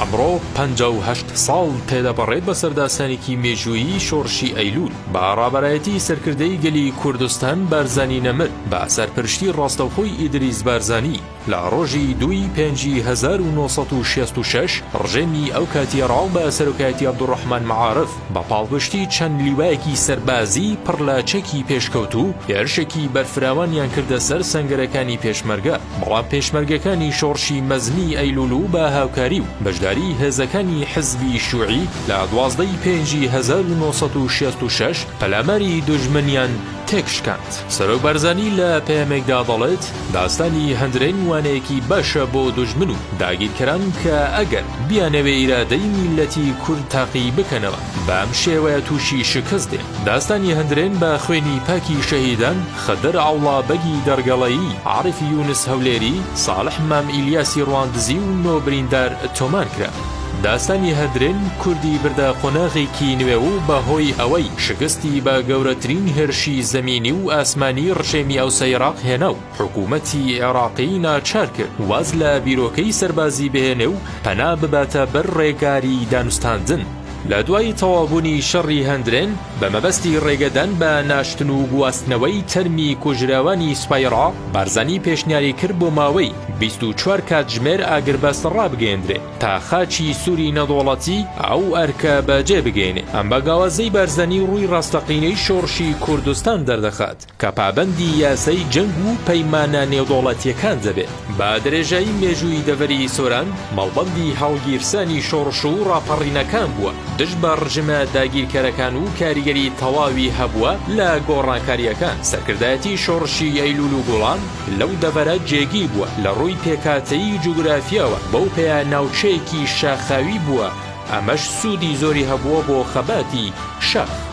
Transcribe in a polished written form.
ئەمڕۆ 58 ساڵ تێدەپەڕێت بەسەر داستانێکی مێژوویی شۆڕشی ئەیلوول بە ڕابەرایەتی سەرکردەی گەلی کوردستان بارزانی نەمر بە سەرپەرشتی ڕاستەوخۆی ئیدریس بارزانی لە ڕۆژی دووی پێنجی 1966 ڕژێمی ئەو کاتی عێراق بە سەرۆکایەتی عەبدولڕەحمان مەعارف بە پاڵپشتی چەند لیوایەکی سەربازی پڕ لە چەکی پێشکەوتوو هێرشێکی بەرفراوانیان کردە سەر سەنگەرەکانی پێشمەرگە، بەڵام پێشمەرگەکانی شۆڕشی مەزنی ئەیلول و بە هاوکاری و بەشداری هێزەکانی حزبی شوعی لە 12 ی پێنجی 1966 پەلاماری دوژمنیان تێکشکاند. سەرۆک بارزانی لە پەیامێکدا دەڵێت، داستانی هەندرێن وانەیەکی باشە بۆ دوژمن و داگیرکەران کە ئەگەر بیانەوێ ئیرادەی میللەتی کورد تاقی بکەنەوە بەم شێوەیە تووشی شکست دێن. داستانی هەندرێن بە خوێنی پاکی شەهیدان خدر عەوڵا بەگی دەرگەڵەیی، عارف یونس هەولێری، ساڵح مام ئیلیاسی ڕواندزی و نۆ بریندار تۆمار کرا. داستانی هەندرێن کوردی بردە قۆناغێکی نوێ و بە هۆی ئەوەی شکستی بە گەورەترین هێرشی زەمینی و ئاسمانی ڕژێمی ئەوسای عێراق هێنا و حکوومەتی عێراقی ناچار کرد واز لە بیرۆکەی سەربازی بهێنێ و پەنا بباتە بەر ڕێگاری دانوستاندن. لە دوای تەواوبوونی شەڕی هەندرێن، بە مەبەستی ڕێگەدان بە ناشتن و گواستنەوەی تەرمی کوژراوانی سوپای عێراق، بارزانی پێشنیاری کرد بۆ ماوەی 24 کاتژمێر ئاگربەست ڕابگەیەندرێ تا خاچی سووری نەدۆڵەتی ئەو ئەرکە بەجێ بگەیەنێ. ئەم بانگاوازەی بارزانی ڕووی ڕاستەقینەی شۆڕشی کوردستان دەردەخات. کە پابەندی یاسای جەنگ و پەیمانە نێودەوڵەتییەکان دەبێت. بە درێژایی مێژووی دەڤەری سۆران، مەڵبەندی هەڵگیرسانی شۆڕش و ڕاپەڕینەکان بووە دژ بە ڕژێمە داگیرکەرەکان و کاریگەری تەواوی هەبووە لە گۆڕانکارییەکان. سەرکردایەتی شۆڕشی ئەیلوول و گوڵان لەو دەڤەرە جێگیر بووە، لە ڕووی پێکهاتەیی جوگرافییەوە بەو پێیە ناوچەیەکی شاخاوی بووە، ئەمەش سوودی زۆری هەبووە بۆ خەباتی شاخ.